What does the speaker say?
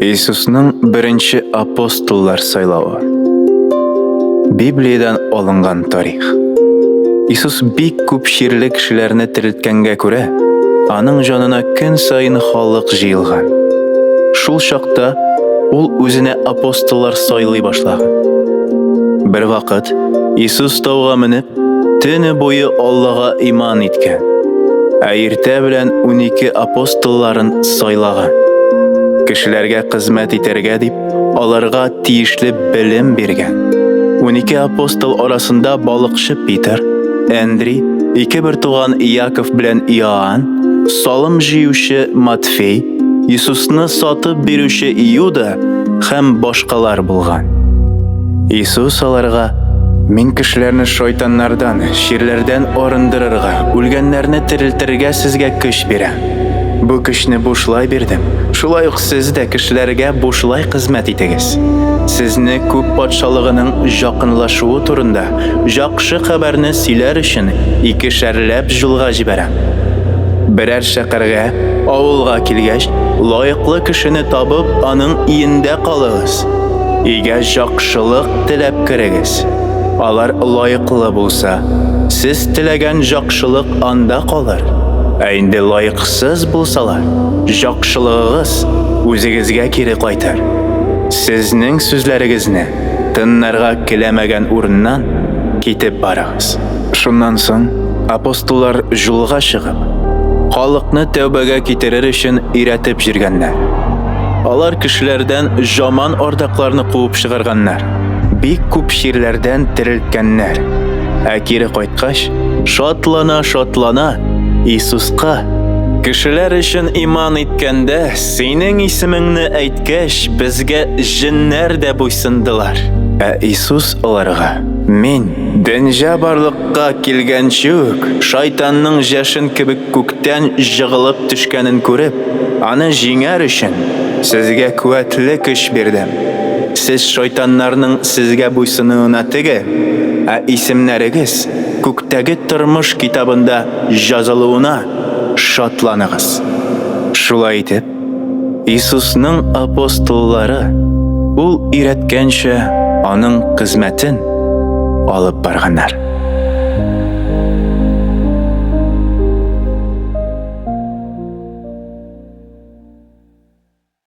Иисусның беренче апостоллар сайлавы. Библиядән алынган тарих. Иисус бик күп чирле кешеләрне терелткәнгә күрә, аның җанына көн саен халык җыелган. Шул чакта ул үзенә апостоллар сайлый башлаган. Бервакыт Иисус тауга менеп, төне буе Аллага иман иткән, ә иртә белән 12 апостолларын сайлаган. Кешеләргә хезмәт итәргә дип, аларга тиешле белем биргән. 12 апостол арасында балыкчы Питер, Эндри, ике бертуган Яков белән Иоанн, салым җыючы Матфей, Иисусны сатып бирүче Иуда һәм башкалар булган. Иисус аларга, Мин кешеләрне шайтаннардан, чирләрдән арындырырга, үлгәннәрне терелтергә сезгә көч бирәм. Бу көчне бушлай бирдем. Шулай ук сез дә кешеләргә бушлай хезмәт итегез. Сезне күк патшалыгының җакынлашуы турында җакшы хәбәрне сөйләр өчен икешәрләп җулга җибәрәм. Берәр шәкәргә, авылга килгәч, лаеклы кешене табып, аның иендә калыгыз. Өйгә җакшылык теләп керегез. Алар лаеклы булса, сез теләгән җакшылык анда калыр. Ә инде лаексыз булсалар, җакшылыгыгыз үзегезгә кире кайтыр. Сезнең сүзләрегезне тыннарга келәмәгән урыннан китеп барыгыз. Шуннан соң апостоллар җулга чыгып, халыкны тәүбәгә китерер өчен өйрәтеп җиргәннәр. Алар кешеләрдән жаман ардакларны куып чыгарганнар, бик күп чирләрдән терелткәннәр. Ә кире кайткач, шатлана-шатлана, Иисуска, Кешеләр өчен иман иткәндә, синең исемеңне әйткәч, безгә җеннәр дә буйсындылар. Ә Иисус аларга, Мин, дөнҗа барлыкка килгәнче үк, шайтанның җәшен кебек күктән җыгылып төшкәнен күреп, Аны җиңәр өчен, сезгә куәтле көч бирдем. Сез шайтаннарның сезгә буйсынуына түгел, ә исемнәрегез күктәге тормыш китабында җазылуына шатланыгыз. Шулай итеп, Иисусның апостоллары ул өйрәткәнчә аның хезмәтен алып барганнар.